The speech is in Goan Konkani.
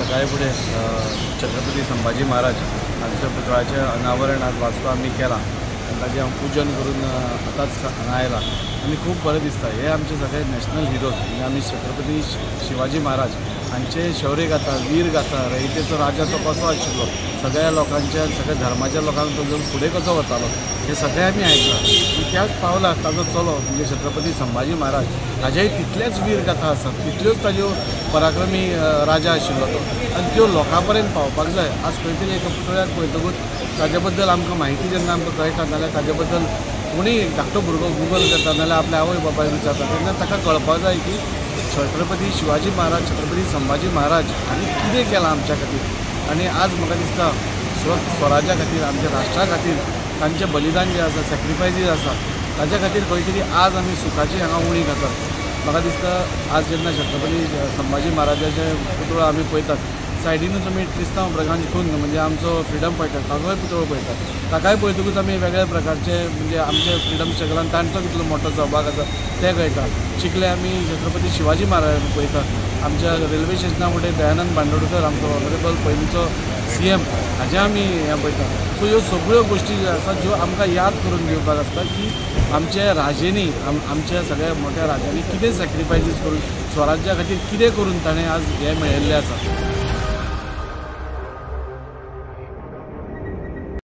सकाळी फुडें छत्रपती संभाजी महाराज हांच्या पुतळ्याचें अनावरण आज वास्को आमी केलां आनी ताजें हांव पुजन करून आतांच हांगा आयलां आनी खूब बरें दिसता. हे आमचे सगळे नॅशनल हिरोज म्हणजे आमी छत्रपती शिवाजी महाराज हांचे शौर्य गाथा, वीर गाथा, रयतेचो राजा तो कसो आशिल्लो, सगळ्या लोकांच्या सगळ्या धर्माच्या लोकांक तो घेवन फुडें कसो वतालो हें सगळें आमी आयकलां. त्याच पावलार ताजो चलो म्हणजे छत्रपती संभाजी महाराज हाजेय तितलेच वीर गाथा आसात, तितल्योच ताज्यो पराक्रमी राजा आशिल्लो तो आनी त्यो लोकां पर्यंत पावपाक जाय. आज खंय तरी एका पुतळ्याक पळयतकूच ताजे बद्दल आमकां म्हायती जेन्ना आमकां कळटा जाल्यार ताजे बद्दल कोणीय धाकटो भुरगो गुगल करता नाल्यार आपल्या आवय बापायक विचारता तेन्ना ताका कळपाक जाय की छत्रपती शिवाजी महाराज, छत्रपती संभाजी महाराज हांणी कितें केलां आमच्या खातीर. आनी आज म्हाका दिसता स्वराज्या खातीर, आमच्या राष्ट्रा खातीर तांचें बलिदान जें आसा, सॅक्रिफायसीस आसा, ताच्या खातीर खंय तरी आज आमी सुखाची हांगा उणी खातात. म्हाका दिसता आज जेन्ना छत्रपती संभाजी महाराजाचें पुतळो आमी पळयतात, सायडीनूच आमी ट्रिस्तांव ब्रगांज कुंद म्हणजे आमचो फ्रिडम फायटर ताजोय पुतळो पळयतात. ताकाय पळयतकूच आमी वेगळ्या प्रकारचे म्हणजे आमचे फ्रिडम स्ट्रगलान तांचो कितलो मोठो सहभाग आसा तें कळटा. चिखले आमी छत्रपती शिवाजी महाराज पळयतात. आमच्या रेल्वे स्टेशना वटेन दयानंद बांदोडकर आमचो ऑनरेबल पयलींचो CM हाजें आमी हें पळयतात. सो ह्यो सगळ्यो गोश्टी ज्यो आसा ज्यो आमकां याद करून दिवपाक आसता की आमच्या राजेंनी, आमच्या सगळ्या मोठ्या राजांनी कितें सॅक्रिफायसीस करून स्वराज्या खातीर कितें करून ताणें आज हें मेळयल्लें आसा.